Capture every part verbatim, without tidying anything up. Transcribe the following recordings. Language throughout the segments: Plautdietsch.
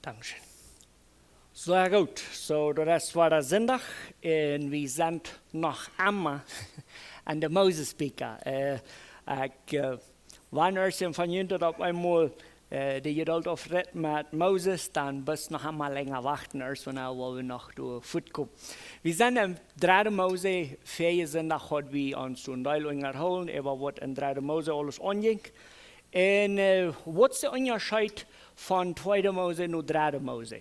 Dankscheen. Soo, goot. Soo, daut es wada Sindach un wie sent noch emma aun de Moses Bieekja. Äh, ekj, äh, wan eena von junt daut opp eemol, äh, de Jedult aufrät met Moses, dan best noch emol lenja wachten, aus wan wie noch doa fuatkomen. Wie sent em dredden Mose, väajen Sindach haud wie ons een Deel unjahoolen, äwa waut en dredden Mose aules aunjinkj. Un, äh, waut es de Unjascheet von tweeden Mose no dredden Mose?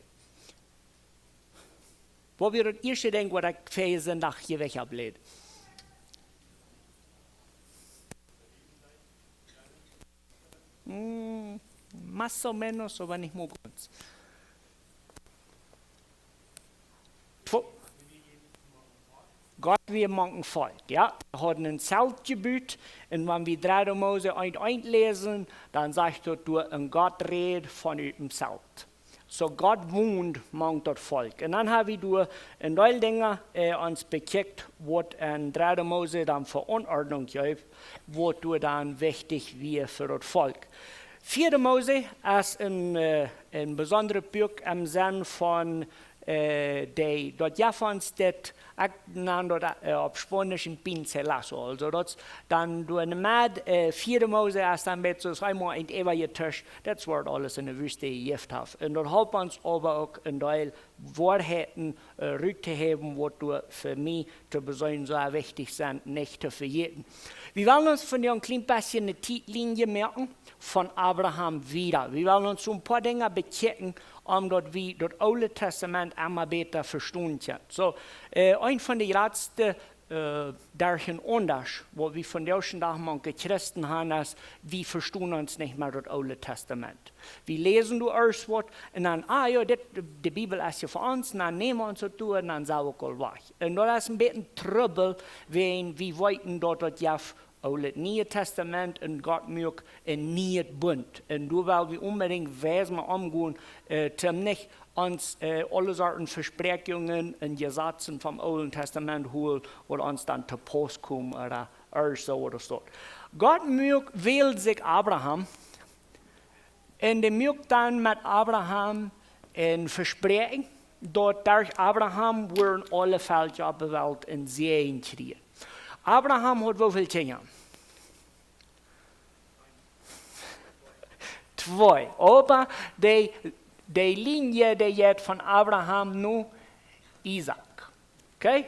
Waut wia daut ieeschte Dinkj, waut ekj väajen Sindach jewäajen bleef? Mm, más o menos, oba nich mol gaunz. Tw-, Gott wia mank een Volkj, jo. Dee hauden een Zelt jebut, un wan wie dredden Mose eent eent läsen, dan sajcht daut doa, un Gott räd von ut däm Zelt. Soo Gott wond mank daut Volkj. Un dan hab wie doa een Deel Dinja, äh, ons bekjikjt, waut en dredden Mose dan fa Unordnunk jeef, waut doa dan wichtich wia fa daut Volkj. Vieeden Mose es een, äh, een besondret Buak em Senn von, äh, dee, daut jeft ons dit, ekj nan daut, äh, opp Spaunisch een pincelazo. Aulsoo daut es dan doa en de Med, äh, vieeden Mose es dan met soo eemol en äwa jetuscht, daut woat aules en de Wüste jejäft haft. Un daut halpt ons oba uk een Deel Woarheiten, äh, rut to häwen, waut doa fa mie to besonda soo wichtich sent, nich to vejäten. Wie wellen ons vondoag een kjlien bät ne Tietlinje moaken von Abraham wieda. Wie wellen ons soo een poa Dinja bekjikjen, om daut wie daut Oole Tastament emma bäta vestonen kjennen. Soo, äh, eent von de jratste, äh, Derchenaundasch, waut wie vondoag dän Dach mank de Christen han, es, wie vestonen ons nich mea daut Oole Tastament. Wie läsen doa ieescht waut, un dan, ah jo, dit, de, de Bibel es je fa ons, un dan näm wie ons daut doa, un dan sent wie aul wajch. Un daut es een bät Trubbel, wan wie weeten daut daut jeft Oolet, Nieet Tastament un Gott muak een nieet Bunt. Un doa well wie onbedinjt wies met omgonen, äh, toom nich ons, äh, aule Sorten Vespräakjungen un Jesazen vom Oolen Tastament holen, waut ons dan to pass komen, ooda, ooda soo, ooda soo. Gott muak, wäld sikj Abraham, un dee muak dan met Abraham een Vespräakjen, daut derch Abraham wudden aule Velkja opp de Welt een Säajen kjrieen. Abraham haud woo väl Kjinja? Twee. Oba dee, dee Linie, dee jeit von Abraham no Isaak. Okay?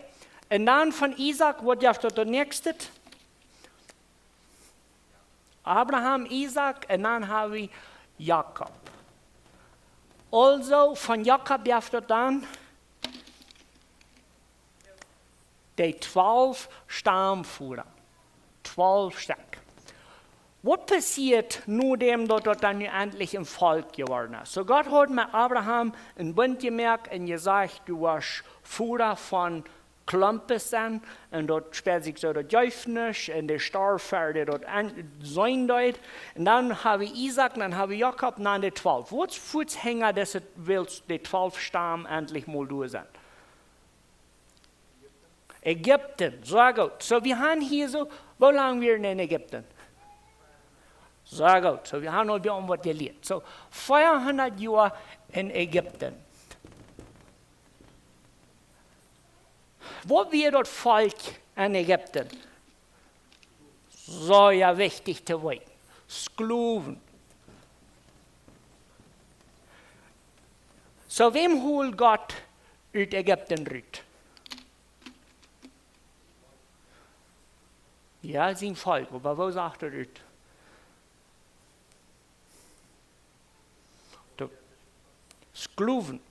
Un dan von Isaak, waut jeft daut daut näakjste? Abraham, Isaak, un dan hab wie Jakob. Aulsoo, von Jakob jeft daut dan de twalf Stamvoda. Twalf Stekj. Waut passieet nodäm daut daut dan nu entlich een Volkj jeworden es? Soo, Gott haud met Abraham een Bunt jemoakt un jesajcht, du woascht Voda von Klompes sennen, un daut spält sikj soo daut Jeefnis, un de Storf, dee daut aun-, seenen deed. Un dan hab wie Isaak, dan hab wie Jakob, dan de twalf. Waut es fuaz hinja dise, wiels de twalf Stam entlich mol doa sent? Ägipten, soo goot. Soo, wie han hia soo, woo lang wieren wie en Ägipten? Soo goot. Soo, wie han aul bie ons waut jelieet. Soo, veahundat Joa en Ägipten. Waut wia daut Volkj en Ägipten? Soo, jo, wichtich to weeten. Sklowen. Soo, wäm hold Gott ut Ägipten rut? Jo, sien Volkj, oba woo sach daut ut? De Sklowen,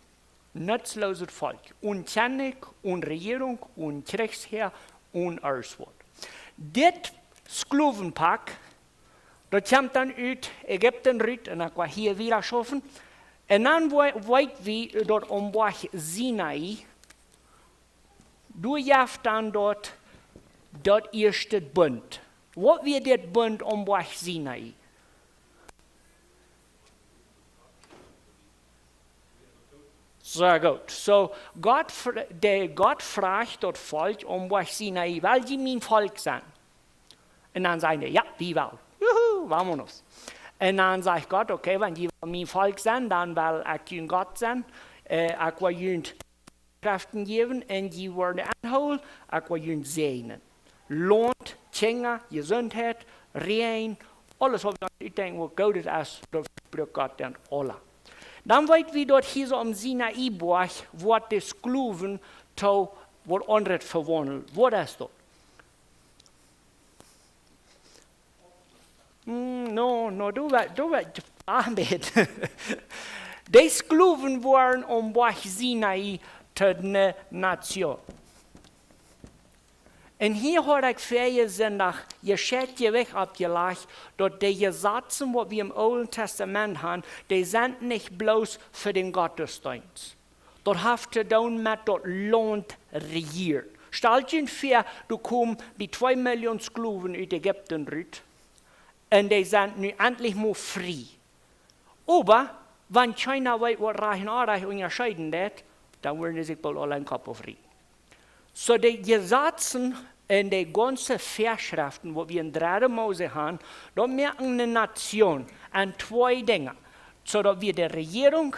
nutzlooset Volkj, one Kjennich, one Rejierunk, one Kjrichshäa, one aules waut. Dit Sklowenpakj, daut kjemt dan ut Ägipten rut un dan kaun hia wieda schaufen. Un dan wee-, weet wie daut aum Boajch Sinai, doa jeft dan daut, daut ieeschte Bunt. Waut wia dit Bunt aum Boajch Sinai? Soo goot. Soo, Gott fr-, de, Gott fruach daut Volkj aum Boajch Sinai, well jie mien Volkj sennen? Un dan säden dee, jo, wie well. Juhu, vámonos. Un dan sajcht Gott: "Okay, wan jie mien Volkj sent, dan well ekj jun Gott sennen. Äh, ekj well junt Kjraften jäwen un jie woaren aunhoolen. Ekj well junt säajnen. Launt, Kjinja, Jesundheit, Räajen, aules waut wie ons utdenkjen, waut goot es, daut vesprakjt Gott dan aule." Dan weet wie, daut hia soo aum Sinai Boajch woat de Sklowen to waut aundret vewaundelt. Waut es daut? Mm, no, no, du wea-, du wea-, ah, bät. De Sklowen woaren aum Boajch Sinai to ne Nation. Un hia haud ekj väaje Sindach jescheit Jewicht oppjelajcht, daut de Jesazen, waut wie em Oolen Tastament han, dee sent nich bloos fa dän Gottesdeenst. Daut haft to doonen met daut Launt rejieren. Stalt junt väa, doa komen bie twee Million Sklowen ut Ägipten rut. Un dee sent nu entlich mau frie. Oba wan kjeena weet, waut rajcht un orrajcht unjascheiden deit, dan woaren dee sikj boolt aul een Kopp aufrieten. Soo de Jesazen un de gaunze Väaschreften, waut wie en dredde Mose han, daut moaken ne Nation en twee Dinja. Soo daut wie de Rejierunk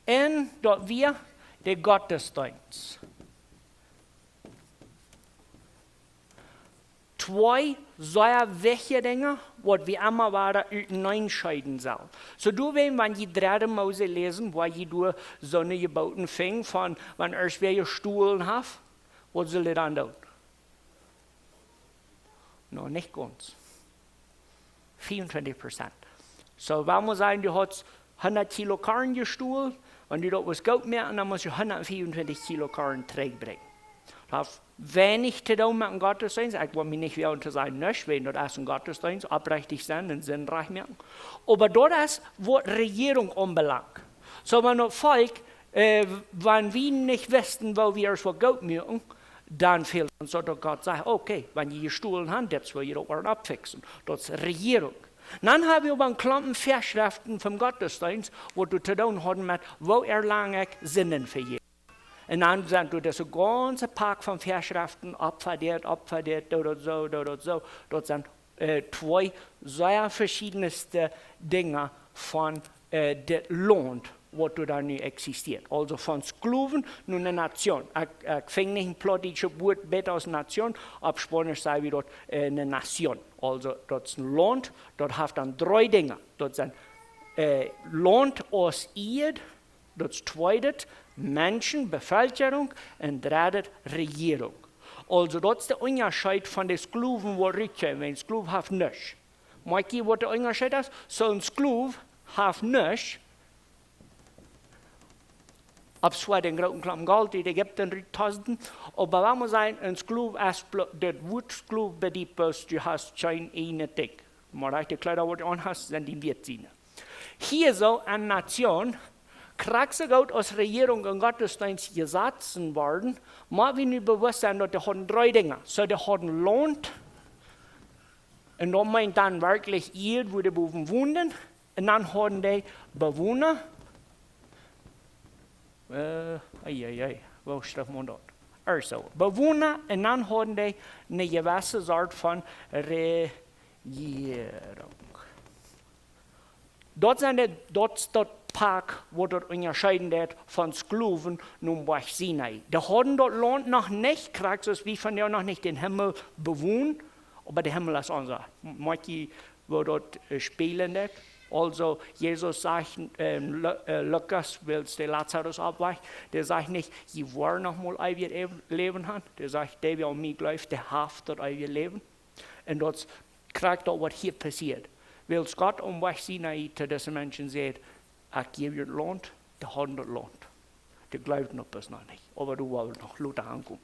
un daut wie de Gottesdeenst. Twee sea wichtje Dinja, waut wie emma wada uteneen scheiden sellen. Soo doawäajen, wan jie dredde Mose läsen, woa jie doa soone Jeboten finjen von, wan irjentwäa jestolen haft, waut sell dee dan doonen? No, nich gaunz. Veeauntwintich Prozent. Soo, wan wie sajen, du hast hundat Kilo Korn jestolen, wan du daut wust goot moaken, dan motst du hundat veeauntwintich Kilo Korn trigjbrinjen. Daut haft weinich to doonen met een Gottesdeenst. Ekj well mie nich wellen to sajen, nuscht, wan daut es een Gottesdeenst, opprechtich sennen un Sind rajcht moaken. Oba daut es, waut Rejierunk aunbelangt. Soo, wan daut Volkj, äh, wan wie nich wisten, woo wie ons waut goot moaken, dan fält ons daut, daut Gott sajcht: "Okay, wan jie jestolen han, dit well jie daut woaren oppfiksen." Daut es Rejierunk. Dan ha wie oba een Klompen Väaschreften vom Gottesdeenst, waut doa to doonen hauden met, woo erlang ekj Sinden vejäwen. Un dan sent doa dise gaunze Pak von Väaschreften: Opfa dit, Opfa dit, doo daut soo, doo daut soo. Daut sent, äh, twee sea veschiedne Dinja von, äh, dit Launt, waut doa dan nu existieet. Aulsoo von Sklowen no ne Nation. Ekj, ekj finj nich een plautdietschet Wuat bäta aus Nation. Opp Spaunisch saj wie daut, äh, ne nación. Aulsoo, daut es een Launt, daut haft dan dree Dinja. Daut sent, äh, Launt aus Ieed, daut es tweedet Menschen, Bevölkerung, un dreedet Rejierunk. Aulsoo, daut es de Unjascheet von de Sklowen, waut rut kjeemen. Een Sklow haft nuscht. Moakj jie, waut de Unjascheet es? Soo een Sklow haft nuscht, opp see dän grooten Klompen Golt ut Ägipten rut tosten, oba wan wie sajen, een Sklow es blo-, daut Wuat Sklow bediet bloos, du hast kjeen ieejnet Dinkj. Mau rajchte Kjleeda, waut du aun hast, sent dien Wieet siene. Hia soo ne Nation, krakjt soo goot aus Rejierunk un Gottesdeenst Jesazen worden, mott wie nu bewusst sennen, daut dee hauden dree Dinja. Soo, dee hauden Launt, un daut meent dan werkjlich Ieed, wua dee bowen wonden. Un dan hauden dee Bewona. Äh, ei, ei, ei, woo schrift maun daut? Aulsoo, Bewona, un dan hauden dee ne jewesse Sort von Rejierunk. Daut sent de, daut es daut Pak, waut daut unjascheiden deit von Sklowen nom Boajch Sinai. Dee hauden daut Launt noch nich, krakjt soo aus wie vondoag noch nich dän Himmel bewonen, oba de Himmel es onse. Moakj jie, woo daut, äh, spälen deit? Aulsoo, Jesus sajcht, ähm, Lu-, äh, Lukas, wiels de Lazarus oppwakjt, dee sajcht nich: "Jie woaren noch mol eewjet Läwen han." Dee sajcht: "Dee, wäa aun mie jleeft, dee haft daut eewje Läwen." Un daut es krakjt daut, waut hia passieet. Wiels Gott aum Boajch Sinai to dise Menschen säd: "Ekj jäw junt Launt", dee hauden daut Launt. Dee jleewden daut bloos noch nich. Oba doa woa wie noch lota aunkomen.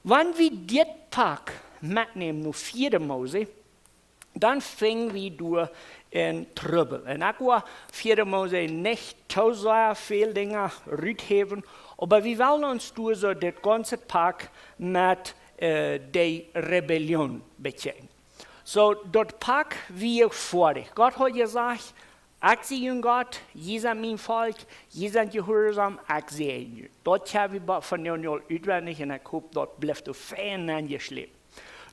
Wan wie dit Pak metnämen no vieede Mose, dan finj wie doa en Trubbel. Un ekj woa vieede Mose nich too sea väl Dinja ruthäwen, oba wie wellen ons doa soo dit gaunze Pak met, äh, de Rebellion bekjikjen. Soo, daut Pak wia foadich. Gott haud jesajcht: "Ekj sie jun Gott, jie sent mien Volkj, jie sent jehuarsom, ekj säajen junt." Daut kjenn wie bie vondoag aul utwendich un ekj hop, daut blift doa fein enjeschräwen.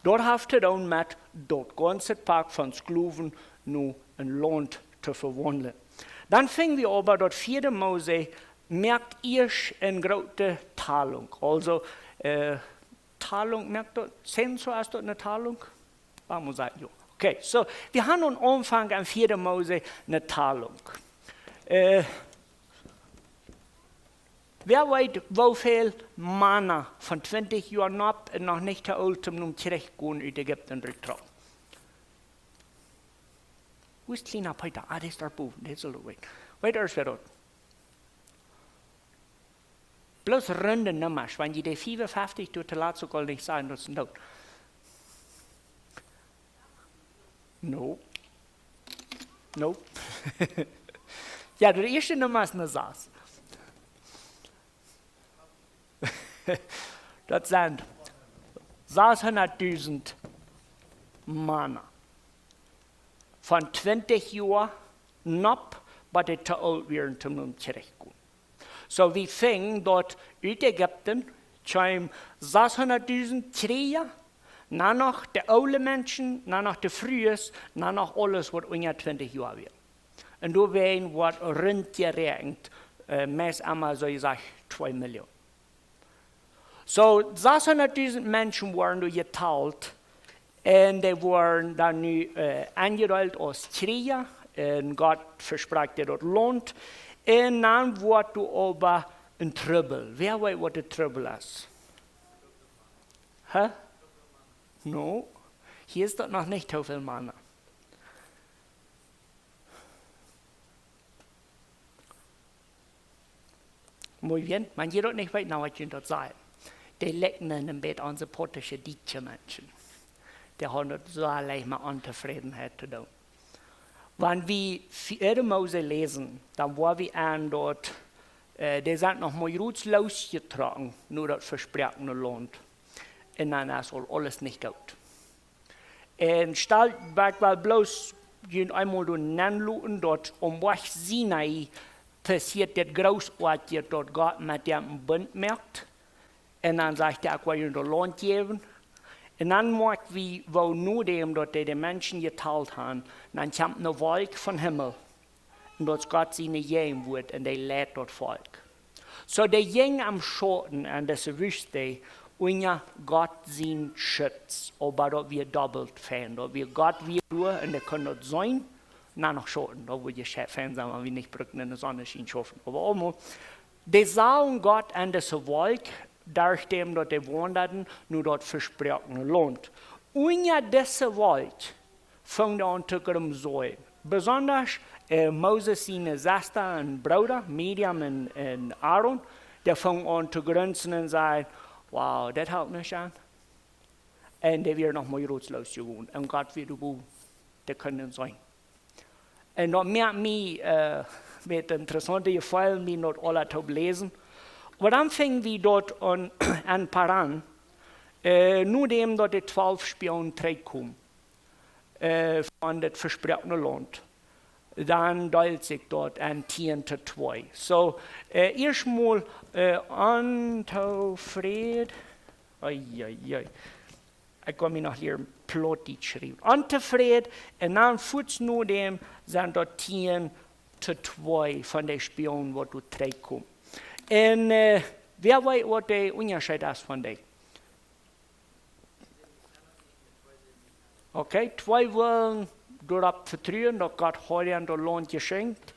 Daut haft to doonen met daut gaunze Pack von Sklowen nu en Launt to vewaundlen. Dan finj wie oba daut vieede Mose moakt ieescht eene groote Talunk. Also, äh, Talunk, moakt daut Senn, soo aus daut eene Talunk? Waut mott ekj sajen? Jo. Okay, so, wie haben aum Aunfank en vieede Mose eene Talunk. Äh, wäa weet, woo väl Mana von twintich Joa nopp un noch nich to oolt om no trigj to gonen ut Ägipten ruttrocken? Wua es kjliena Peeta? Ah, dee es doa bowen. Dee saul daut weeten. Weet jie, wäa daut? Bloos runde Nummasch, wan jie dee fiefunfeftich doa to lat soo goot nich sajen, daut es een Doot. No. No. Jo, de ieeschte Numma es eene sas. Daut sent sashundatdusent Mana. Von twintich Joa nopp, bat dee to oolt wieren, om no trigj to gonen. So, wie finjen daut ut Ägipten kjeemen sashundatdusent Kjrieeja, dan noch de oole Menschen, dan noch de Frues, dan noch aules waut unja twintich Joa wia. Un doawäajen woat runt jeräakjent, äh, meist emma soo jesajcht twee Million. So, sashundatdusent Menschen wieren doa jetalt. Un dee wieren dan nu, äh, enjedeelt aus Kjrieeja. Un Gott vesprakjt an daut Launt. Un dan woat doa oba een Trubbel. Wäa weet, waut de Trubbel es? Huh? No. Hia es daut noch nich soo väl Mana. Muy bien, wan jie daut nich weeten, dan woa ekj junt daut sajen. Dee likjnen een bät onse potische dietsche Menschen. Dee haben daut soo leicht met Ontofrädenheit to doonen. Wan wie vieede Mose läsen, dan woa wie aun daut, äh, dee sent noch mau jrods losjetrocken no daut vesprakjne Launt. Un dan es aul aules nich goot. Un stalt, ekj well bloos junt eemol doa nenloten, daut aum Boajch Sinai passieet dit Grootoatje, daut Gott met dän een Bunt moakt. Un dan sajcht hee: "Ekj woa junt daut Launt jäwen." Un dan moakj wie, woo nodäm daut dee de Menschen jetalt han, dan kjemt eene Wolkj vom Himmel. Un daut es Gott siene Jäajenwoat un dee leit daut Volkj. So, dee jinjen aum Schauten en dise Wüste unja Gott sien Schutz, oba daut wia dobbelt fein. Daut wia Gott wia doa un dee kunnen daut seenen. Na, noch Schauten, daut wudd je sche-, fein sennen, wan wie nich bruckten enne Sonn schienen schaufen. Oba aulemol, dee sagen Gott en dise Wolkj, derch däm daut dee waundaden no daut vesprakjne Launt. Unja dise Wolkj fungen dee aun to grumsauen. Besondasch, äh, Moses siene Sesta un Brooda, Miriam un, un Aaron, dee fungen aun to grunsen un säden: "Wow, daut helt nich aun." Un dee wieren noch mau jrods losjegonen. Un Gott wia doa bowen, dee kunnen seenen. Un daut moakt mie, äh, met interessante Jefeelen, mie daut aules to läsen. Oba dan finj wie daut aun, aun Paran, äh, nodäm daut dee twalf Spionen trigjkjeemen, äh, von daut vesprakjne Launt, dan deelt sikj daut en tieen to twee. So, äh, ieescht mol, äh, ontofräd. Oi, oi, oi. Ekj kaun mie noch hia Plautdietsch schriewen. Ontofräd, un dan fuaz nodäm sent daut tieen to twee von dee Spionen, waut doa trigjkjeemen. Un, äh, wäa weet, waut de Unjascheet es von dee? Okay, twee wullen doaropp vetruen, daut Gott haud an daut Launt jeschenkjt.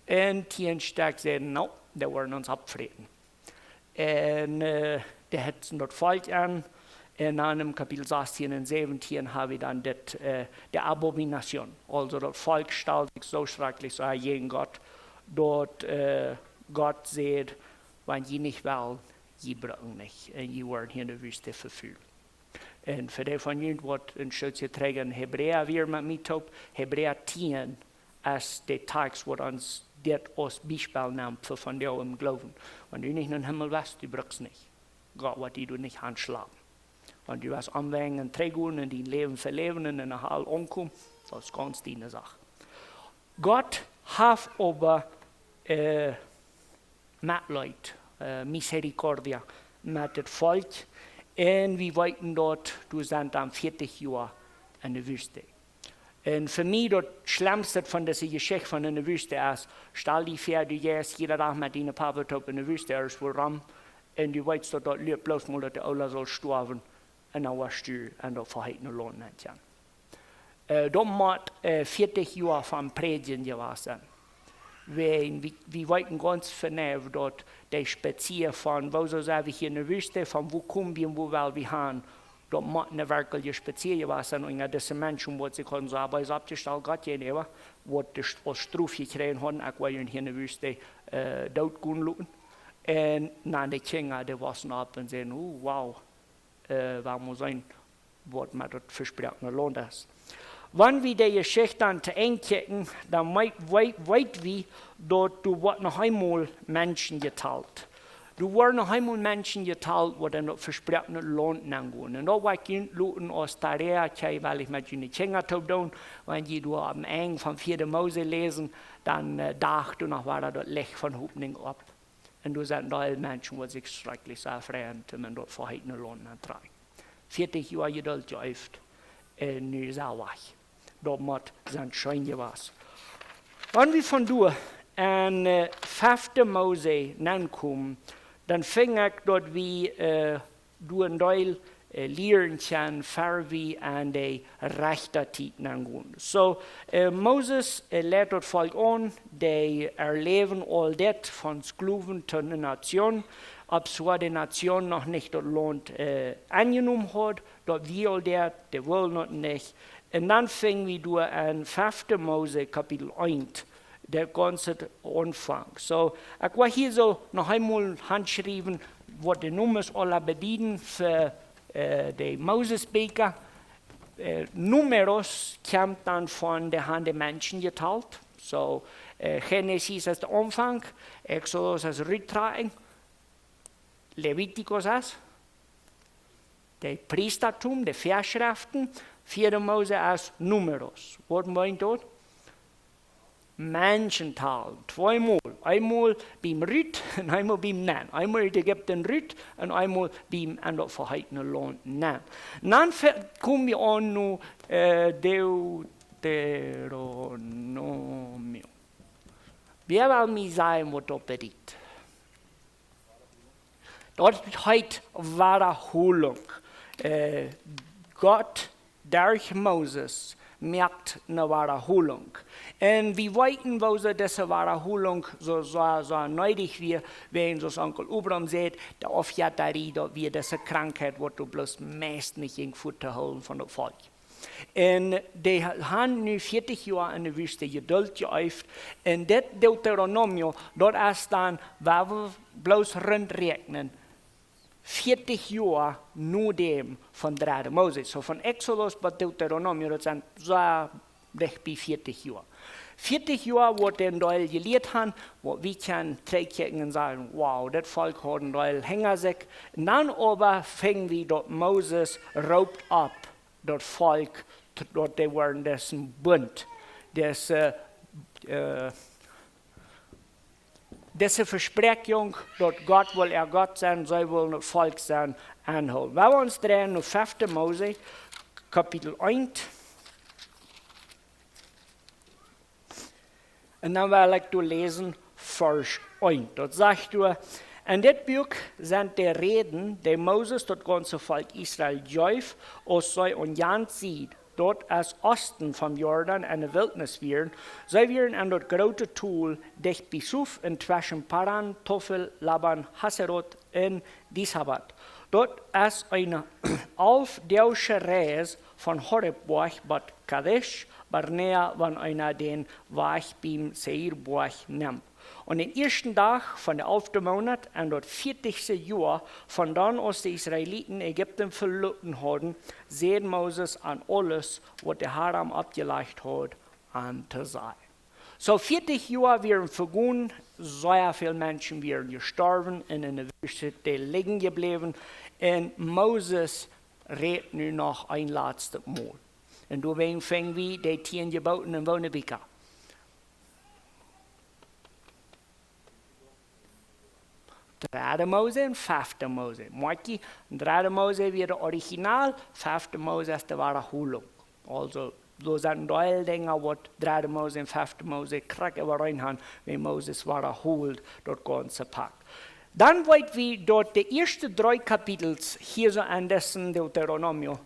Un tieen Stekj säden: "No, dee woaren ons oppfräten." Un, äh, dee hetzten daut Volkj aun. Un dan em Kapitel sastieen un säwentieen ha wie dan dit, äh, de Abomination. Also daut Volkj stald sikj soo schrakjlich soo jäajen Gott, daut, äh, Gott säd: "Wan jie nich wellen, jie brucken nich. Un jie woaren hia enne Wüste vefult." Un fa dee von junt, waut een Stootje trigj en Hebräa wieren met mie toop, Hebräa tieen es de Tekst, waut ons dit aus Biespel nemt fa vondoag em Gloowen. Wan du nich nom Himmel west, du brukst nich. Gott woat die doa nich aunschlapen. Wan du west omwenjen un trigjgonen un dien Läwen veläwen un enne Hal aunkomen, daut es gaunz diene Sach. Gott haft oba, äh, Metleet, äh, misericordia, met daut Volkj. Un wie weeten daut, du sent dan vieetich Joa enne Wüste. Un fa mie daut Schlemmste von dise Jeschicht von enne Wüste es, stal die väa, du jeist jieda Dach met diene Papa toop enne Wüste, es woo rom, un du weetst daut daut luat bloos mol daut de Oola saul stoawen, un dan woascht du en daut veheetne Launt nenn gonen. Äh, daut mott, äh, vieetich Joa von Prädjen jewast sennen. Wie, wie, wie weeten gaunz jeneiw daut de Spezia von, woo soo sent wie hia enne Wüste, von woo komen wie un wua well wie han, daut mott ne werkjelje Spezia jewast sennen. Un jo, dise Menschen, waut sikj hauden soo bees oppjestalt, Gott jäajenäwa, waut de St-, aus Strof jekjräajen hauden, ekj woa junt hia enne Wüste, äh, doot gonen loten. Un dan de Kjinja, dee waussen opp un säden: "Oh, wow, äh, wie motten seenen, waut met daut vesproakne Launt es." Wan wie de Jeschicht dan to Enj kjikjen, dan weet, weet, weet wie, daut doa woat noch eemol Menschen jetalt. Doa woaren noch eemol Menschen jetalt, waut en daut vesproakne Launt nenn gonen. Un daut woa ekj junt loten aus Tarea, kjei, well ekj met june Kjinja toop doonen, wan jie doa aum Enj von vieede Mose läsen, dan, äh, dacht doa noch wada daut Licht von Hopninj opp. Un doa sent een Deel Menschen, waut sikj schrakjlich sea freien, om en daut veheetne Launt nenn to trakjen. Vieetich Joa Jedult jeeeft, un nu es hee wajch. Daut mott sennen scheen jewast. Wan wie von doa en, äh, fefte Mose nenn komen, dan finj ekj daut wie, äh, doa een Deel, äh, lieren kjennen, ver wie aun de Rechta Tiet nenn gonen. Soo, äh, Moses, äh, leit daut Volkj aun, dee erläwen aul dit von Sklowen to ne Nation, opp soo de Nation noch nich daut Launt, äh, aunjenomen haud, daut wia aul doa, dee wullen daut nich. Un dan finj wie doa en fefte Mose Kapitel eent, daut gaunze Aunfank. Soo, ekj woa hia soo noch eemol hanschriewen, waut de Nomes aula bedieden fa, äh, de Moses Bieekja. Äh, Numeros kjemt dan von de, han de Menschen jetalt. Soo, äh, Genesis es de Aunfank, Exodus es Ruttrakjunk, Levitikus es de Priestatum, de Väaschreften, vieede Mose es Numeros. Waut meent daut? Menschen talen. Tweemol. Eemol biem Rut un eemol biem Nenn. Eemol ut Ägipten rut un eemol biem en daut veheetne Launt nenn. Dan ve-, komen wie aun no, äh, Deuteronomium. Wäa well mie sajen, waut daut bediet? Daut heet Wadaholunk. Äh, Gott derch Moses moakt ne Wadaholunk. Un wie weeten, woo see dise Wadaholunk soo, soo, soo needich wia, wäajen, soo aus Onkel Abraham säd, de Aufjetarie, daut wia dise Krankheit, waut doa bloos meist nich jinkj fuat to hoolen von daut Volkj. Un dee ha-, han nu vieetich Joa enne Wüste Jedult jeeeft. Un dit Deuteronomium, daut es dan, wua wie bloos runt räakjnen, vieetich Joa no däm von dredde Mose. Soo von Exodus bat Deuteronomium, daut sent soo dicht bie vieetich Joa. Vieetich Joa woat een Deel jelieet han, waut wie kjennen trigjkjikjen un sajen: "Wow, daut Volkj haud een Deel hinja sikj." Un dan oba finj wie, daut Moses roopt opp daut Volkj, t-, daut dee woaren disen Bunt, dise, äh, dise Vespräakjunk, daut Gott well äa Gott sennen, see wellen daut Volkj sennen, aunhoolen. Wie woaren ons dreien no fefte Mose, Kapitel eent. Un dan well ekj doa läsen, Varsch eent. Daut sajcht doa: "En dit Buak sent de Räden, dee Moses daut gaunze Volkj Israel jeef, aus see aun jane Sied, daut es Oosten vom Jordan, enne Wiltnis wieren. See wieren en daut groote Tol dicht bie Suf, entweschen Paran, Tofel, Laban, Haserot un Disabat. Daut es eene alfdäajsche Reis von Horeb Boajch bat Kadesch Barnea, wan eena dän Wajch biem Seir Boajch nemt. Aun dän ieeschten Dach von de alfte Moonat, en daut vieetichste Joa, von dan aus de Israeliten Ägipten veloten hauden, säd Moses an aules, waut de Har am oppjelajcht haud, an to sajen." Soo vieetich Joa wieren vegonen, sea väl Menschen wieren jestorwen un en de Wüste ligjen jebläwen. Un Moses rät nu noch een latstet Mol. Un doawäajen finj wie de tieen Jeboten en woone Bieekja? Dredde Mose un Fefte Mose. Moakj jie, Dredde Mose wia de Original, Fefte Mose es de Wadaholunk. Aulsoo, doa sent een Deel Dinja waut Dredde Mose un Fefte Mose krakjt äwareen han, wua Moses wadaholt daut gaunze Pak. Dan weet wie daut de ieeschte dree Kapitels hia soo aun disen Deuteronomium,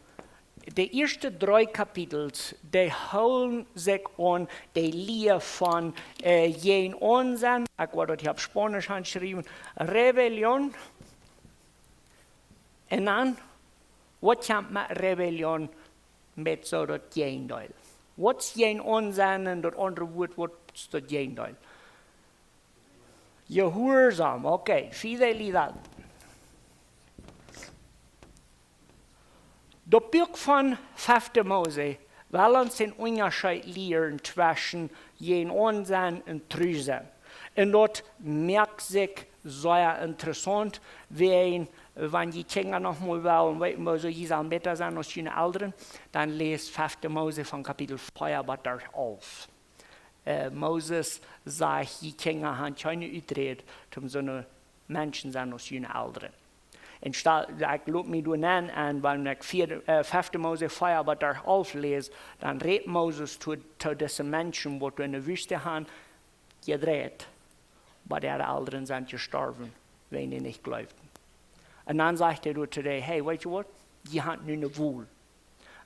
de ieeschte dree Kapitels, dee hoolen sikj aun de Lia von, äh, jäajenaun sennen, ekj woa daut hia opp Spaunisch aunschriewen, Rebellion. Un dan, waut kjemt met Rebellion met soo daut Jäajendeel? Waut es jäajenaun sennen un daut aundre Wuat, waut es daut Jäajendeel? Jehuarsaum, okay, Fidelidad. Daut Buak von Fefte Mose well ons dän Unjascheet lieren tweschen jäajenaun sennen un tru sennen. Un daut moakt sikj sea interessaunt, wan, wan jie Kjinja noch mol wellen weeten, woo soo jie sellen bäta sennen aus june Elren, dan läst Fefte Mose von Kapitel vea bat derch alf. Äh, Moses sajcht, jie Kjinja han kjeene Uträd, om soone Menschen sennen aus june Elren. Un sta-, ekj lot mie doa nenn, un wan ekj vea, äh, Fefte Mose vea bat derch alf läs, dan rät Moses to, to dise Menschen, waut doa enne Wüste han jedreit, oba äare Elren sent jestorwen, wiels dee nich jleewden. Un dan sajcht hee doa to dee: Hey, weetst du waut? Jie han nu eene Wol.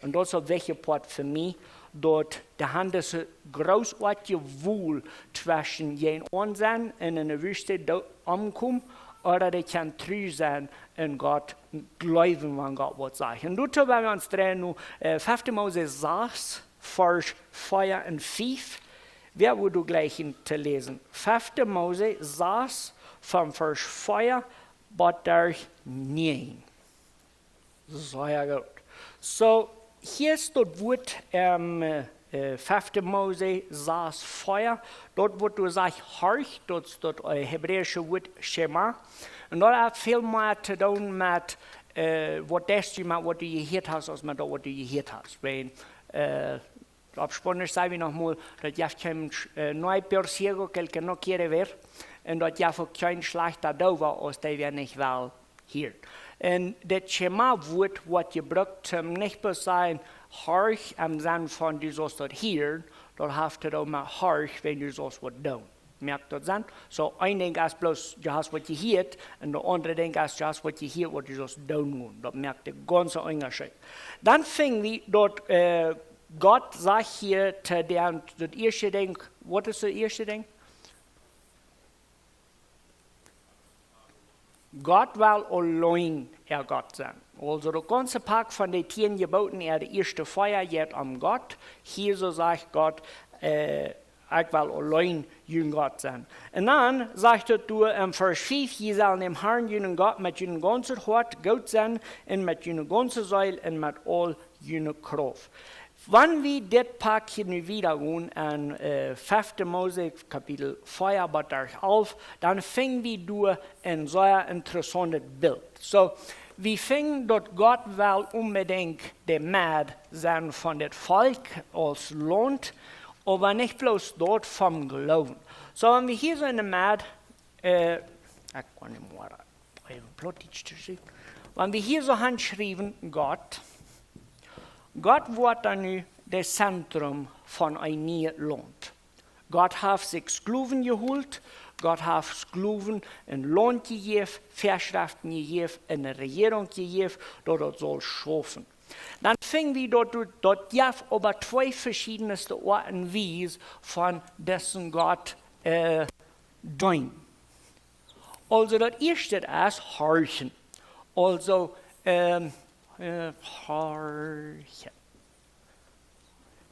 Un daut es een wichtja Poat fa mie, daut de Haunt dise grootoatje Wol tweschen jäajenaun sennen un enne Wüste doot omkomen, ooda dee kjennen tru sennen un Gott jleewen, wan Gott waut sajcht. Un doa well wie ons dreien nu, äh, Fefte Mose sas, Varsch vea un fief. Wäa wudd doa jlikjen to läsen? Fefte Mose sas, von Varsch vea bat derch näajen. Sea goot. Soo, hia es daut Wuat, ähm, äh, Fefte Mose sas vea. Daut Wuat doa sajcht horch, daut es daut, äh, hebräische Wuat Schema. Un daut haft väl mea to doonen met, äh, waut deist du met waut du jehieet hast, aus met daut waut du jehieet hast. Wiels, äh, opp Spaunisch saj wie noch mol, daut jeft kjeen, äh, no hay peor ciego que el que no quiere ver. Un daut jeft uk kjeen schlajchta Doowa aus dee, wäa nich well hieren. Un daut Schema Wuat woat jebrukt, om nich bloos sajen, horch, em Senn von du saust daut hieren, daut haft to doonen met horch, wan du saust waut doonen. Moakt daut Senn? Soo, een Dinkj es bloos, du hast waut jehieet, un daut aundre Dinkj es, du hast waut jehieet, waut du saust doonen. Daut moakt dän gaunzen Unjascheet. Dan finj wie daut, äh, Gott sajcht hia to dän, daut ieeschte Dinkj, waut es daut ieeschte Dinkj? Gott well auleen äa Gott sennen. Aulsoo, daut gaunze Pak von de tieen Jeboten, äa de ieeschte vea jeit om Gott. Hia soo sajcht Gott, äh, ekj well auleen jun Gott sennen. Un dan sajcht et doa em Varsch fief: Jie sellen däm Harn, junen Gott, met jun gaunzet Hoat goot sennen, un met june gaunze Seel, un met aul june Krauft. Wan wie dit Pak hia nu wieda gonen aun, äh, Fefte Mose, Kapitel vea bat derch alf, dan finj wie doa een sea interessauntet Bilt. Soo, wie finjen daut Gott well onbedinjt de Med sennen von dit Volkj aus Launt, oba nich bloos daut, vom Gloowen. Soo, wan wie hia soo enne Med, äh, ekj kaun nich mea, äwen Plautdietsch to sajen. Wan wie hia soo hanschriewen, Gott, Gott woat dan nu daut Zentrum von een nieet Launt. Gott haft sikj Sklowen jeholt, Gott haft Sklowen een Launt jejäft, Väaschreften jejäft, eene Rejierunk jejäft, daut daut saul schaufen. Dan finj wie daut, daut, daut jeft oba twee veschiedne Oaten un Wiesen von disen Gott, äh, deenen. Aulsoo, daut ieeschte es horchen. Aulsoo, ähm, äh, horchen.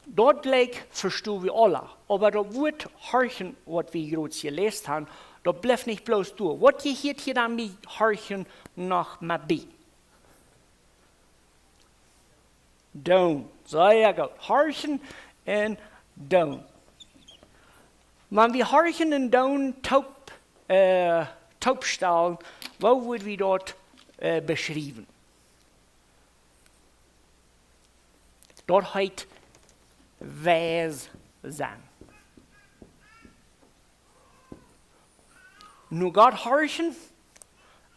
Daut jlikjt, vestonen wie aula. Oba daut Wuat horchen, waut wie jrod jeläst haben, daut blift nich bloos doa. Waut jehieet hia dan bie horchen noch mea bie? Doonen. Sea goot. Horchen un doonen. Wan wie horchen un doonen toop, äh, toopstalen, woo wudd wie daut, äh, beschriewen? Daut heet weis sennen. No Gott horchen,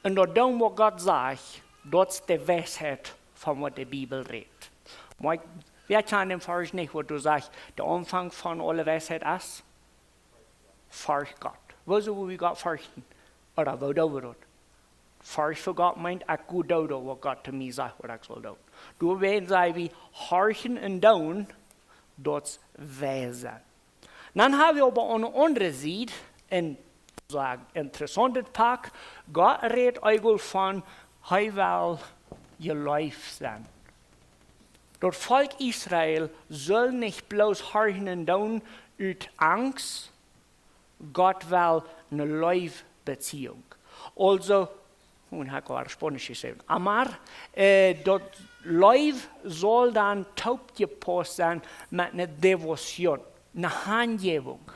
Un daut doonen waut Gott sajcht, daut es de Weisheit von waut de Bibel rät. Mau ekj, wäa kjant dän Varsch nich, waut doa sajcht, de Aunfank von aule Weisheit es? Forcht Gott. Woo sell wie Gott forchten? Ooda woo doo wie daut? Forcht fa Gott meent, ekj go doo daut waut Gott to mie sajcht waut ekj saul doonen. Doawäajen saj wie horchen un doonen, daut es weis sennen. Dan hab wie oba aun de aundre Sied een, soo een interessauntet Poat. Gott rät eejentlich von, hee well jeleeft sennen. Daut Volkj Israel sull nich bloos horchen un doonen ut Angst, Gott well eene Leewbeziehung. Aulsoo, un hab ekj aul Spaunisch jeschräwen, amar, äh, daut Leew saul dan toopjepaust sennen met eene Devotion, eene Hanjäwunk.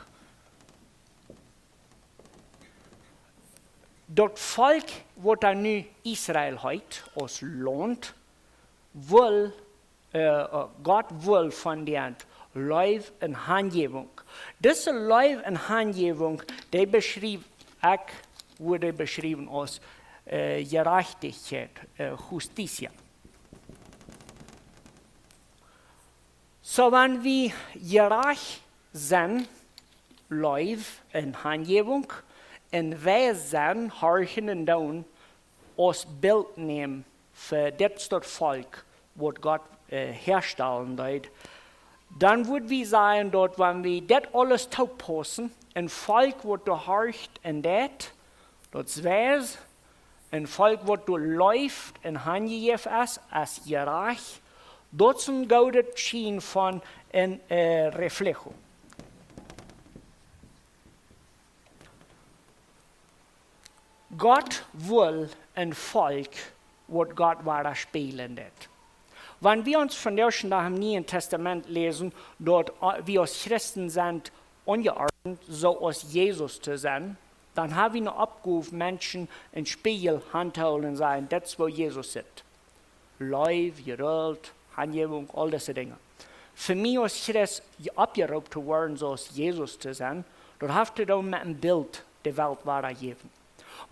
Daut Volkj, waut dan nu Israel heet, aus Launt, wull, äh, äh, Gott wull von an Leew un Hanjäwunk. Dise Leew un Hanjäwunk, dee beschrift, ekj wudd dee beschriewen aus, äh, Jerajchtichkjeit, äh, justicia. Soo, wan wie jerajcht sennen, Leew un Hanjäwunk, un weis sennen, horchen un doonen, aus Bilt nämen fa dit Volkj, waut Gott, äh, häastalen deed, dan wudd wie sajen, daut wan wie dit aules toopaussen, een Volkj waut doa horcht un deit, daut es weis, een Volkj waut doa leeft un hanjejäft es, es jerajcht, daut es een goodet Tieekjen von een, äh, reflejo. Gott wull een Volkj, waut Gott wada spieejlen deed. Wan wie ons vondoag dän Dach em Nieen Tastament läsen, daut, äh, wie aus Christen sent aunjeordent, soo aus Jesus to sennen, dan hab wie eene Oppgow, Menschen een Spieejel hantohoolen un sajen, daut es woo Jesus sitt. Leew, Jedult, Hanjäwunk, aul dise Dinja. Fa mie aus Christ oppjeroopen to woaren, soo aus Jesus to sennen, daut haft to doonen met een Bilt de Welt wada jäwen.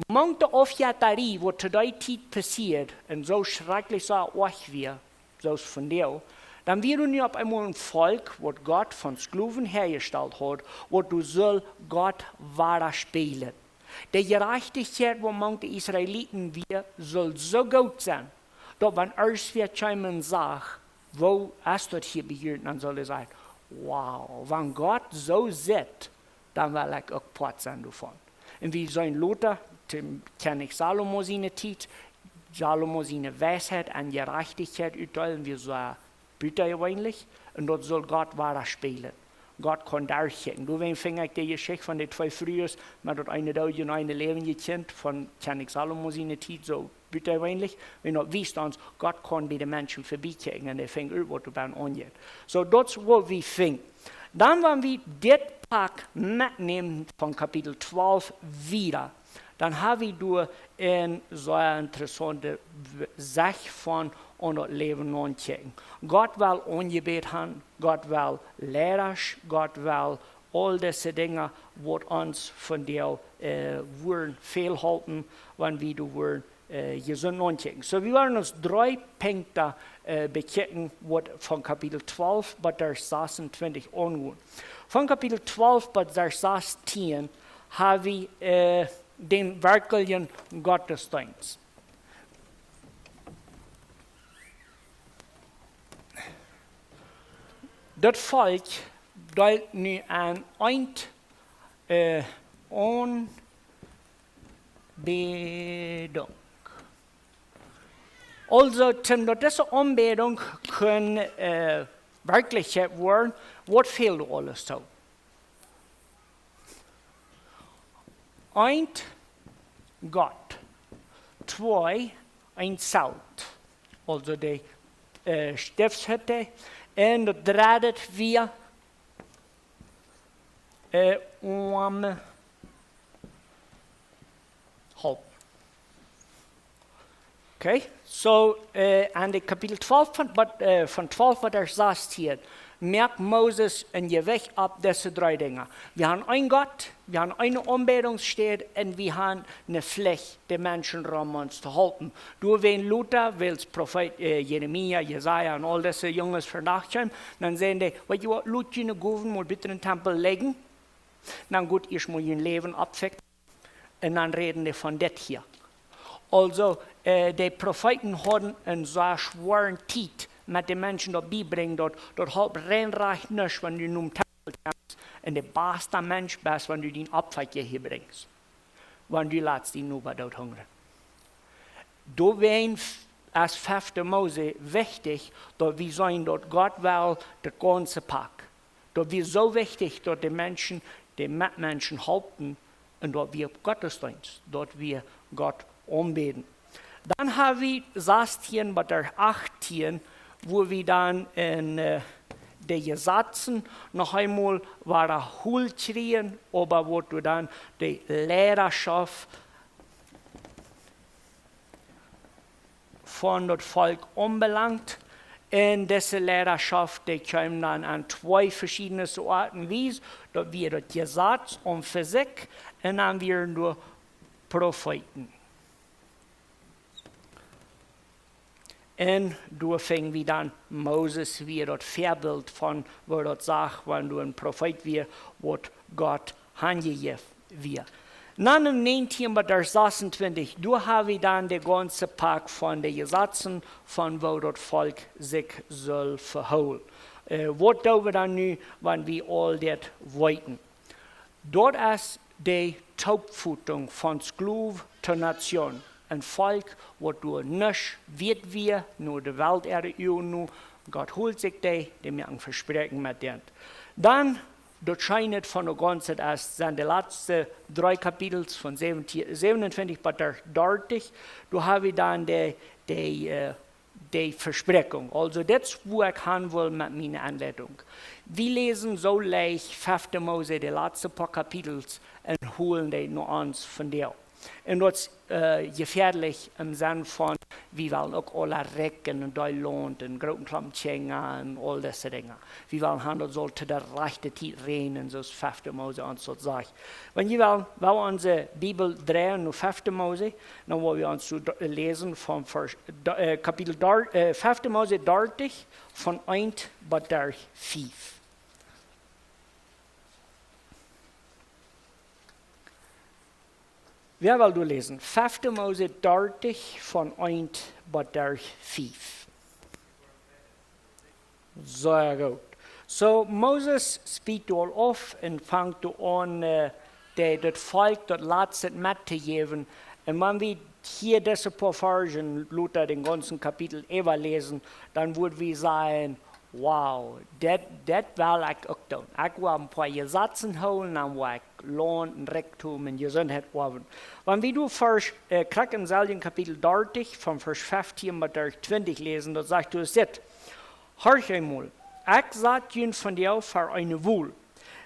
Mank de Aufjettarie, waut to dee Tiet passieed un soo schrakjlich soo oajch wia, soo aus vondoag, dan wia nu opp eemol een Volkj, waut Gott von Sklowen häajestalt haud, waut doa sull Gott wada spieejlen. De Jerajchtichkjeit, waut mank de Israeliten wia, sull soo goot sennen, daut wan irjentwäa kjeem un sach, woo es daut hia bie junt, dan sull hee sajen, wow, wan Gott soo sitt, dan well ekj uk Poat sennen doavon. Un wie seenen lota, to Kjennich Salomo siene Tiet, Salomo siene Weisheit un Jerajchtichkjeit utdeelen, wia soo butajeweenlich, un daut sull Gott wada spieejlen. Gott kunn doa kjikjen. Doawäajen finj ekj de Jeschicht von de twee Frues, met daut eene doot un eene läwendje Kjint von Kjennich Salomo siene Tiet soo butajeweenlich, wiels daut wiest ons, Gott kaun bie de Menschen verbie kjikjen un hee finjt ut, waut doa bie aunjeit. Soo, daut es waut wie finjen. Dan, wan wie dit Poat metnämen von Kapitel twalf wieda, dan hab wie doa eene sea interessaunte W-, Sach von aun daut Läwen aunkjikjen. Gott well Aunjebäd haben, Gott well Leidasch, Gott well aul dise Dinja, waut ons vondoag, äh, wudden väl halpen, wan wie doa wudden, äh, jesunt aunkjikjen. Soo, wie wellen ons dree Punkten, äh, bekjikjen, waut von Kapitel twalf bat Varsch sasuntwintich aungonen. Von Kapitel twalf bat Varsch sastieen hab wie, äh, dän werkjlichen Gottesdeenst. Daut Volkj deelt nu aun eent, äh, Aunbädunk. Aulsoo, toom daut dise Aunbädunk kunn, äh, Werkjlichkjeit woaren, waut fäld aules too? Eent, Gott. Twee, een Zelt. Aulsoo de, äh, Stiftshütte. Un daut dredde wia, äh, om Halpen. Okay, soo, äh, aun de Kapitel twalf von, bat, äh, von twalf bat Varsch sastieen, Moakt Moses een Jewicht opp dise dree Dinja. Wie haben eenen Gott, wie haben eene Aunbädungsstäd un wie haben eene Pflicht, de Menschen rom ons to halpen. Doawäajen lota, wiels Profeet äh, Jeremia, Jesaja un aul dise Junges vondoag kjeemen, dan säden dee: "Weetst du waut, lot june Gowen mol buten em Tempel läjen, dan goot ieescht mol jun Läwen oppfixen un dan räden dee von dit hia." Aulsoo, äh, de Profeeten hauden eene sea schwoare Tiet met de Menschen daut biebrinjen, daut, daut halpt rein rajcht nuscht, wan du nom Tempel kjemst un de basta Mensch best, wan du dien Opfa hia brinjst, wan du latst dien Noba doot hungren. Doawäajen es fefte Mose wichtich, daut wie seenen, daut Gott well daut gaunze Pack. Daut wia soo wichtich, daut de Menschen, de Metmenschen halpen un daut wie opp Gottesdeenst, daut wie Gott aunbäden. Dan haben wie sastieen bat achtieen, wua wie dan en äh, de Jesazen noch eemol wadaholt kjrieen, oba wua du dan de Leidaschoft von daut Volkj aunbelangt. Un dise Leidaschoft, dee kjeem dan aun twee veschiedne Oaten un Wiesen, daut wia daut Jesaz aun fa sikj un dan wieren doa Profeeten. Un doa finj wie dan Moses wia daut Väabilt von, woo daut sach, wan doa een Profeet wia, waut Gott hanjejäft wia. Dan em näajentieen bat sasuntwintich, doa haben wie dan de gaunze Pack von de Jesazen, von woo daut Volkj sikj sull vehoolen. Äh, waut doo wie dan nu, wan wie aul dit weeten? Daut es de Toopfotunk von Sklow to Nation. Een Volkj, waut doa nuscht wieet wia, no de Welt äare Uagen no. Gott hold sikj dee, dee moaken Vespräakjen met dän. Dan, daut scheene von de gaunze, daut es, sent de latste dree Kapitels von säwentieen, säwenuntwintich bat dartich. Doa haben wie dan de, de äh, de Vespräakjunk. Aulsoo, dit es, wua ekj han well met miene Aunleitunk. Wie läsen soo leicht fefte Mose, de latste poa Kapitels, un holen dee no ons von doa. Un daut es äh, jefäadlich em Senn von, wie wellen uk aule rikj un een Deel Launt un grooten Klomp Kjinja un aul dise Dinja. Wie wellen han, daut saul to de rajchte Tiet räajnen, soo aus fefte Mose ons daut sajcht. Wan jie wellen, well wie onse Bibel dreien no fefte Mose, dan woa wie ons to d-, läsen von Varsch, d-, äh, Kapitel dar-, äh, fefte Mose dartich, von eent bat fief. Wäa well doa läsen? Fefte Mose dartich, von eent bat fief. Sea goot. Soo, Moses spieet doa aul auf un fangt doa aun, äh, de, daut Volkj daut latste met to jäwen. Un wan wie hia dise poa Varschen lota dän gaunzen Kapitel äwa läsen, dan wudd wie sajen: "Wow, dit, dit well ekj uk doonen. Ekj well een poa Jesazen hoolen, dan well ekj Launt un Rikjdom un Jesuntheit oawen." Wan wie doa Varsch, äh, krakjt em selwjen Kapitel dartich, von Varsch feftieen bat twintich läsen, daut sajcht doa dit: "Horcht emol, ekj sat junt vondoag ver eene Wol.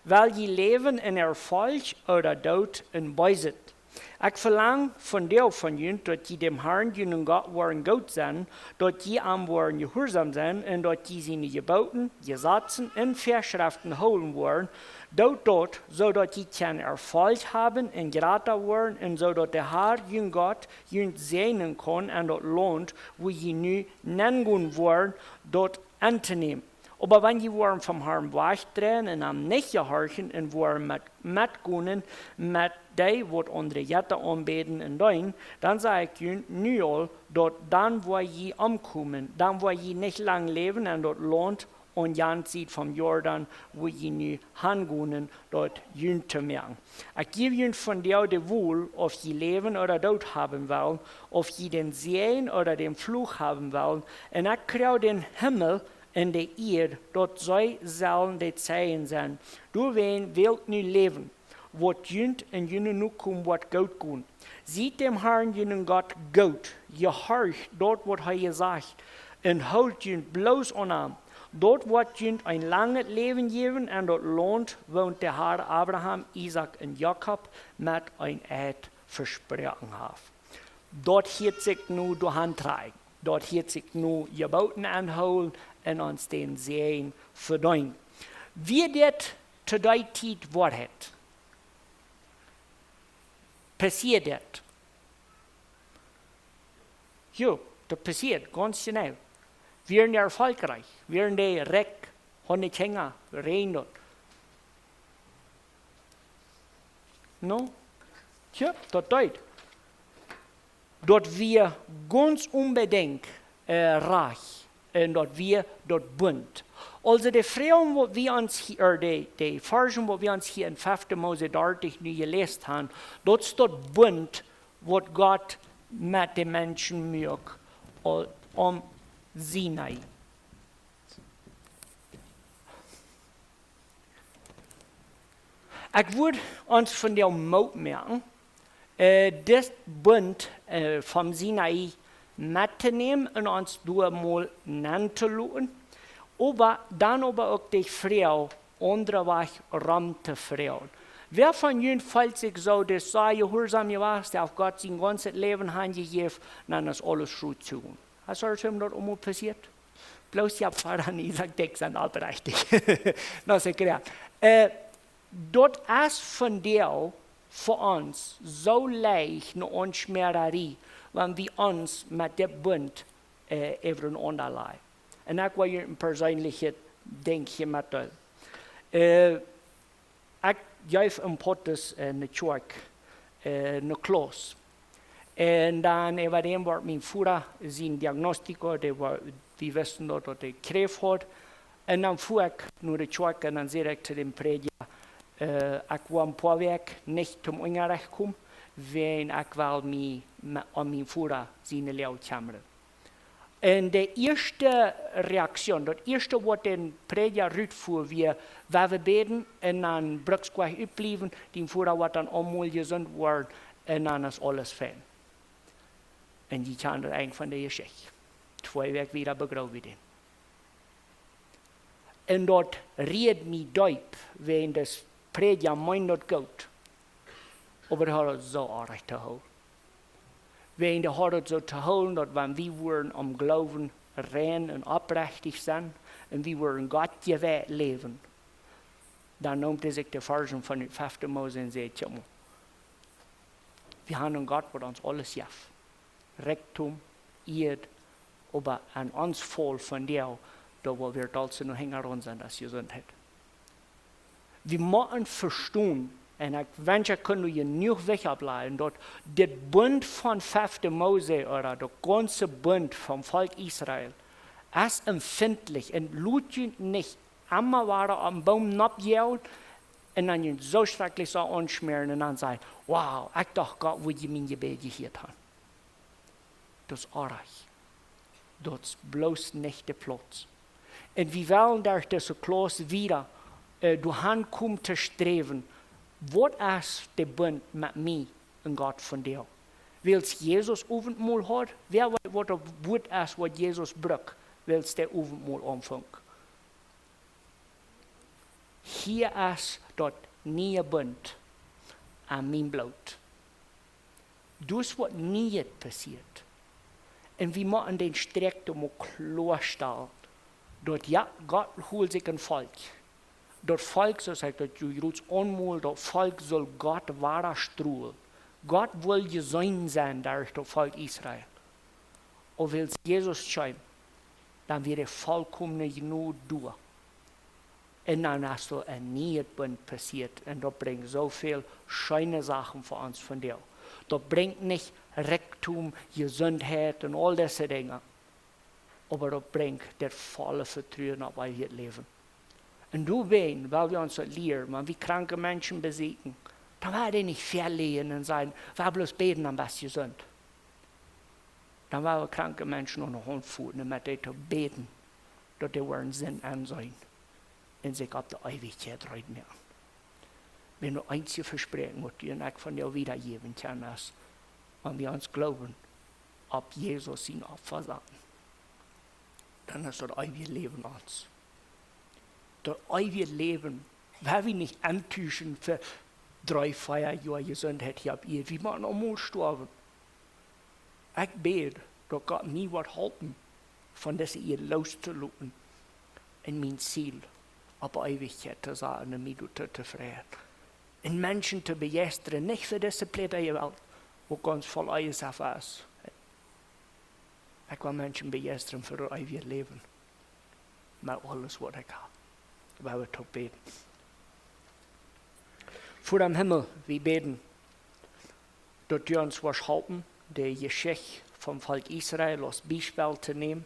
Well jie läwen en Erfolg ooda Doot en Beeset? Ekj velang vondoag von junt, daut jie däm Harn, junen Gott, woaren goot sennen, daut jie am woaren jehuarsom sennen un daut jie siene Jeboten, Jesazen un Väaschreften hoolen woaren, doot daut, soo daut jie kjennen Erfolg haben un jrata woaren un soo daut de Har, jun Gott, junt säajnen kaun en daut Launt, wua jie nu nengonen woaren, daut entonämen. Oba wan jie woaren vom Harn wajchdreien un am nich jehorchen un woaren met, metgonen met dee, waut aundre Jetta aunbäden un deenen, dan saj ekj junt nu aul, daut dan woa jie omkomen, dan woa jie nich lang läwen en daut Launt aun jane Sied vom Jordan, wua jie nu hangonen, daut junt to moaken. Ekj jäw junt vondoag de Wol, auf jie Läwen ooda Doot haben wellen, auf jie dän Säajen ooda dän Fluch haben wellen, un ekj kjrieech dän Himmel un de Ieed, daut see sellen de Zeijen sennen. Doawäajen welt nu Läwen, waut junt un june Nokomen woat goot gonen. Siet däm Harn, junen Gott, goot, jehorcht daut, waut hee jesajcht, un hoolt junt bloos aun am. Daut woat junt een langet Läwen jäwen en daut Launt, waut de Har Abraham, Isaak un Jakob met een Eed vesproaken haft." Daut hieet sikj nu doa han trakjen. Daut hieet sikj nu Jeboten aunhoolen un ons dän Säajen vedeenen. Wia dit to dee Tiet Woarheit? Passieed dit? Jo, daut passieed gaunz jeneiw. Wieren dee erfolgreich, wieren dee rikj, hauden Kjinja, rein daut. No? Jo, daut deed. Daut wia gaunz onbedinjt äh, rajcht. Un daut wia daut Bunt. Aulsoo de Froagen waut wie ons hia, de, de Varschen waut wie ons hia en fefte Mose dartich nu jeläst haben, daut es daut Bunt waut Gott met de Menschen muak, äh, aum Sinai. Ekj wudd ons vondoag Moot moaken, äh, dit Bunt, äh, vom Sinai mettonämen un ons doa mol nentoloten, oba dan oba uk de Froag aundawäajes rom to froagen. Wäa von junt feelt sikj soo, daut see jehuarsom jewast, auf Gott sien gaunzet Läwen hanjejäft, dan es aules goot to gonen? Hast du daut aul mol passieet? Bloos, jo, Pfarrer Isaac Dixon, oprechtich. No, secha. Äh, daut es vondoag fa ons soo leicht ne Aunschmäararie, wan wie ons met dit Bunt, äh, äwent aundaläajen. Un ekj well hia een perseenlichet Dinkj hia metdeelen. Äh, ekj jeef en Pottes, äh, ne Kjoakj, äh, ne Klauss. Un dan äwa däm wort mien Voda sien Diagnostiko, dee wia, wie wisten daut, daut hee Kjräft haud. Un dan fua ekj no de Kjoakj un dan säd ekj to dän Prädja, äh, ekj woa een poa Wäakj nich toom Unjarecht komen, wiels ekj well mie me-, om mien Voda siene Läaje kjemren. Un de ieeschte Reaktion, daut ieeschte waut dän Prädja rutfua, wia: "Wie woaren bäden un dan brukst du nich utbliewen, dien Voda woat dan aul mol jesunt woaren un dan es aules fein." Un jie kjanen daut Enj von de Jeschicht. Twee Wäakj wieda begroow wie dän. Un daut rieed mie deep, wiels de Prädja meend daut goot. Oba dee haud daut soo oajch to hoolen. Wiels dee haud daut soo to hoolen, daut wan wie wudden aum Gloowen rein un oprechtich sennen un wie wudden Gott jewieet läwen, dan neem hee sikj de Varschen von de fefte Mose un säd: "Kjikj mol, wie haben een Gott, waut ons aules jeft. Rikjdom, Ieed, oba aun ons fält vondoag, daut wie daut aulsoo noch hinjaraun sent aus Jesuntheit." Wie motten vestonen, un ekj wensch, ekj kunn jenuach wajch oppläajen, daut dit Bunt von fefte Mose, ooda daut gaunze Bunt vom Volkj Israel, es empfindlich un lot junt nich emma wada aum Boom nopp jäwen un dan junt soo schrakjlich soo aunschmäaren un dan sajen: "Wow, ekj docht, Gott wudd mien Jebäd jehieet haben." Daut es oajch. Daut es bloos nich de Plauz. Un wie wellen derch dise Klauss wieda, äh, doahan komen to sträwen, waut es de Bunt met mie un Gott vondoag? Wiels Jesus Owentmol haud, wäa weet, waut daut Wuat es, waut Jesus brukt, wiels dee Owentmol aunfunk. Hia es daut niee Bunt aun mien Bloot. Daut es waut nieet passieet. Un wie motten dän Strakj doa mol kloastalen, daut jo, Gott hoolt sikj een Volkj. Daut Volkj, soo aus ekj daut jrod aunmol, daut Volkj sull Gott wada strolen. Gott wull jeseenen sennen derch daut Volkj Israel. Oba wiels Jesus kjeem, dan wia de volkomne Jnod doa. Un dan es doa een niee Bunt passieet. Un daut brinjt soo väl scheene Sachen fa ons vondoag. Daut brinjt nich Rikjdom, Jesuntheit un aul dise Dinja. Oba daut brinjt daut volle Vetruen opp eewjet Läwen. Un doawäajen, wiels wie ons daut lieren, wan wie kranke Menschen besieekjen, dan woa wie dee nich väaleejen un sajen: "Wie bloos bäden, dan best jesunt." Dan woa wie kranke Menschen aun de Haunt foten un met dee to bäden, daut dee woaren Sind enseenen un sikj opp de Eewichkjeit reed moaken. Wan daut eensje Vespräakjen, waut du un ekj vondoag wiedajäwen kjennen, es, wan wie ons Gloowen opp Jesus sien Opfa saten, dan es daut eewje Läwen ons. Daut eewje Läwen, woa wie nich enttäuschen fa dree, vea Joa Jesuntheit hia opp Ieed. Wie motten aulmol stoawen. Ekj bäd, daut Gott mie woat halpen, von dise Ieed loostoloten un mien Ziel opp Eewichkjeit to sennen un mie doatoo to freien. Un Menschen to bejeistren, nich fa dise Plebeienwelt, waut gaunz voll Eewichkjeit es. Ekj well Menschen bejeistren fa daut eewje Läwen. Met aules waut ekj hab. Wie woaren toop bäden. Voda em Himmel, wie bäden, daut du ons woascht halpen, de Jeschicht vom Volkj Israel aus Biespel to nämen,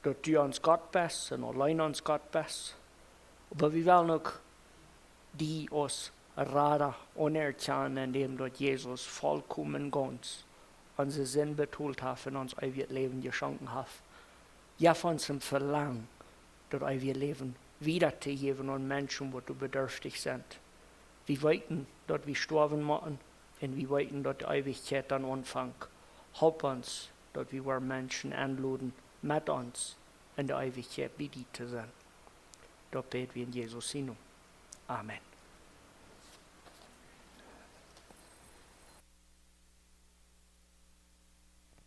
daut du ons Gott best un auleen ons Gott best. Oba wie wellen uk die aus Rada aunerkjanen, endäm daut Jesus vollkomen gaunz onse Sind betolt haft un ons eewjet Läwen jeschonken haft. Jeff ons een Velangen, daut eewje Läwen wieda to jäwen aun Menschen, waut doa bedurftich sent. Wie weeten, daut wie stoawen motten, un wie weeten, daut de Eewichkjeit dan aunfangt. Halp ons, daut wie woaren Menschen enloden, met ons en de Eewichkjeit bie die to sennen. Daut bäd wie en Jesus sien Nomen. Amen.